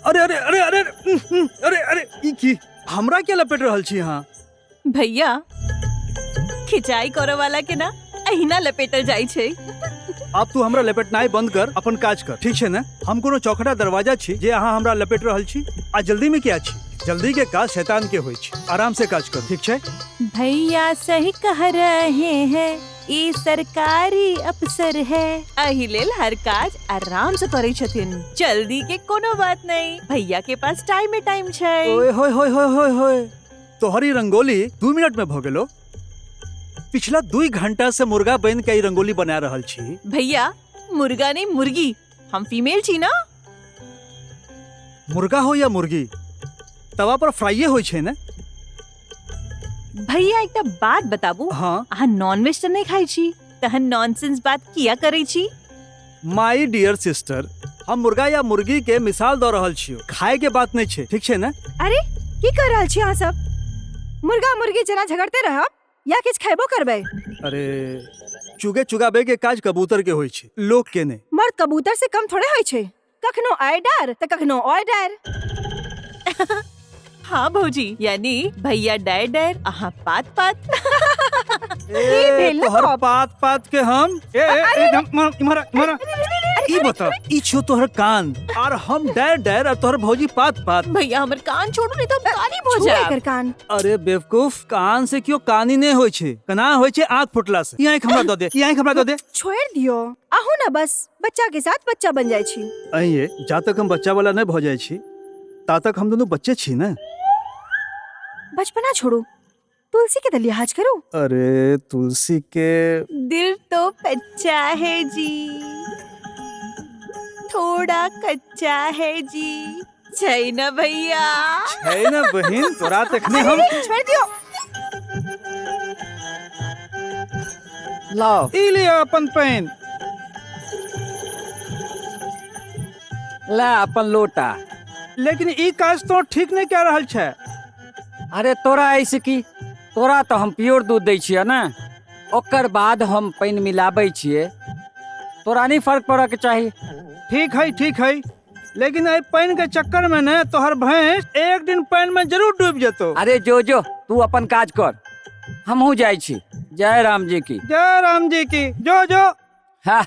अरे अरे अरे अरे अरे अरे ई की हमरा के लपेट रहल छी अहाँ? भैया खिंचाई करे वाला के ना अहिना लपेटल जाइ छै। आब तू हमरा लपेटनाइ बंद कर, अपन काज कर, ठीक छै ने? हम कोनो चौखटा दरवाजा छी जे अहाँ हमरा लपेट रहल छी? आ जल्दी में किया छी? जल्दी के काज शैतान के होइ छै, आराम से काज कर, ठीक छै? भैया सही कह रहे हैं, ई सरकारी अफसर है, एहि लेल हर काज आराम से करै छथिन, जल्दी के कोनो बात नहीं, भैया के पास टाइम टाइम छै। ओए होय होय होय होय होय, तोहरी रंगोली 2 मिनट में भ गेलो। पिछला 2 घंटा से मुर्गा बन के ई रंगोली बना रहल छी। भैया मुर्गा नहीं मुर्गी, हम फीमेल छी ना। मुर्गा हो या मुर्गी, तवा पर फ्राइए होय छै ने। भैया एकटा बात बताबू। हाँ। अहाँ नॉनवेज तऽ नहीं खाइ छी, तहन नॉनसेंस बात किया करै छी? माय डियर सिस्टर, हम मुर्गा या मुर्गी के मिसाल दऽ रहल छियौ, खाय के बात नहीं छै, ठीक छै ने? अरे की कर रहल छी अहाँ सब? मुर्गा मुर्गी जेना झगड़ते रहब या किछु खेबो करबै? अरे चुगे चुगाबे के काज कबूतर के होइ छै, लोक के नहि। मर्द कबूतर से कम थोड़े होइ छै, कखनो आइ डार तऽ कखनो ओइ डार। हाँ भौजी, यानी भैया डायर डायर, अहाँ पात पात। ए, भेल ने तोहर गप? पात पात के हम ए, ए, ए, इम्हर, इम्हर, इम्हर। ई बता, ई छो तोहर कान और हम डायर डायर और तोहर भौजी पात पात। भैया हमर कान छोड़ू नहीं तो हम कानी भऽ छू जायब। एकर कान। अरे बेवकूफ, कान से क्यों कानी नहीं होइ छै, कना होइ छै आँख फुटला से। ई आँख हमरा दऽ दे, ई आँख हमरा दऽ दे। छोड़ दियो, अहूँ ना बस बच्चा के साथ बच्चा बन जाइ छी। अहिए जा तक हम बच्चा वाला नहीं भऽ जाइ छी ता तक हम दोनों बच्चे छी ने। बचपना छोड़ू, तुलसी के तो लिहाज करो। अरे तुलसी के दिल तो कच्चा है जी, थोड़ा कच्चा है जी, छै ना भैया? छै ना बहिन, तोरा तखने हम छोड़ दियो। लाओ। ई लिअ अपन पानि। ला अपन लोटा। लेकिन ई काज तो ठीक नहीं कह रहल छै। अरे तोरा ऐसे की, तोरा तो हम प्योर दूध दै छियै ने, ओकर बाद हम पानि मिलाबै छियै, तोरा नहीं फर्क पड़ऽ के चाही। ठीक है ठीक है, लेकिन एहि पानि के चक्कर में ने तोहर भैंस एक दिन पानि में जरूर डूब जेतो। अरे जो जो तू अपन काज कर, हमहूँ जाइ छी। जय राम जी की। जय राम जी की। जो जो। हाँ।